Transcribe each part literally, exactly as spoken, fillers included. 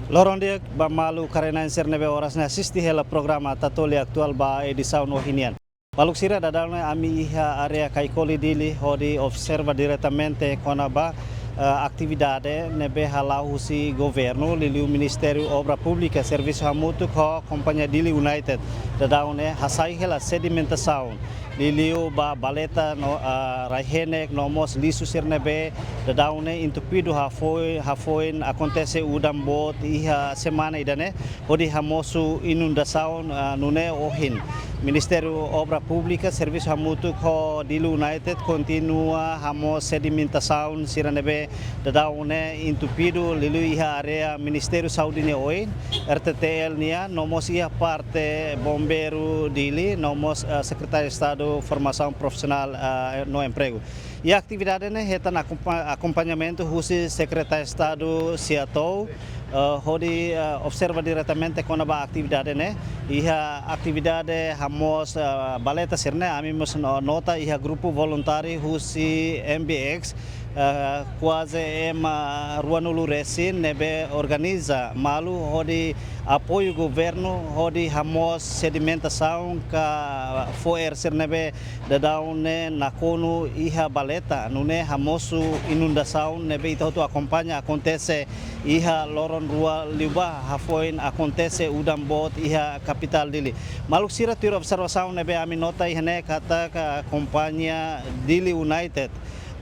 Loron di'ak ba maluk karenain sira ne'ebé oras ne'e asiste hela programa Tatoli Atuál ba edisaun ohin nian. Maluk sira, daudaun ne'e ami iha área Kaikoli, Dili, hodi observa diretamente kona-ba, eh, atividade ne'ebé hala'o husi governu, liuliu Ministériu Obra Públika, servisu hamutuk ho kompañia Dili United. Daudaun ne'e hasai hela sedimentasaun, liuliu ba valeta no, ah, rai-henek no mós lixu sira ne'ebé daudaun ne'e entupidu hafoin, hafoin akontese udan boot iha semana ida-ne'e, hodi hamosu inundasaun, ah, nune'e ohin Ministériu Obra Públika, servisu hamutuk ho Dili United kontinua hamosu sedimentasaun sira ne'ebé daudaun ne'e entupidu, liuliu iha área Ministériu Saúde nia oin, R T T L nian, no mós iha parte Bombeiru Dili, no mós, eh, Sekretáriu Estadu Formasaun Profisionál, eh, no Empregu. Iha atividade ne'e hetan akompa-, akompañamentu husi Sekretáriu Estadu Siatou, eh, hodi, eh, observa diretamente kona-ba atividade ne'e. Iha atividade hamosu, eh, valeta sira-ne'e, ami mós no-, nota iha grupu voluntáriu husi M B X, eh, kuaze ema ruanulu resin ne'ebé organiza malu hodi apoiu governu hodi hamosu sedimentasaun ka fo'er sira ne'ebé daudaun ne'e nakonu iha valeta, nune'e hamosu inundasaun ne'ebé ita hotu akompaña akontese iha loron rua liubá hafoin akontese udan boot iha kapitál Dili. Maluk sira, tuir observasaun ne'ebé ami nota iha ne'e katak kompañia Dili United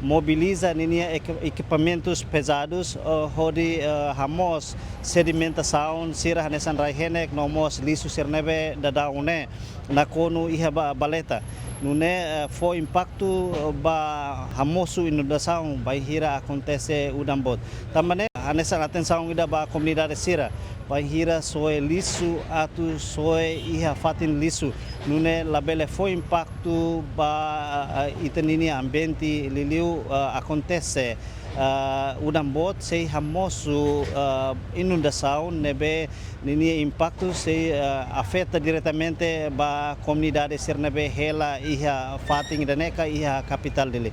mobiliza ninia eki-, ekipamentus pezadus, eh, hodi, eh, hamosu sedimentasaun sira hanesan rai-henek no mós lixu sira ne'ebé daudaun ne'e nakonu iha ba-, valeta. Nune'e, eh, fó impaktu, eh, ba hamosu inundasaun bainhira akontese udan boot. Tanba ne'e, hanesan atensaun ida ba komunidade sira, bainhira soe lixu atu soe iha fatin lixu, nune'e labele fó impaktu ba, eh, ita-ninia ambiente, liuliu, eh, akontese, eh, udan boot sei hamosu, eh, inundasaun ne'ebé ninia impaktu sei, eh, afeta diretamente ba komunidade sira ne'ebé hela iha fatin ida-ne'e ka iha kapitál Dili.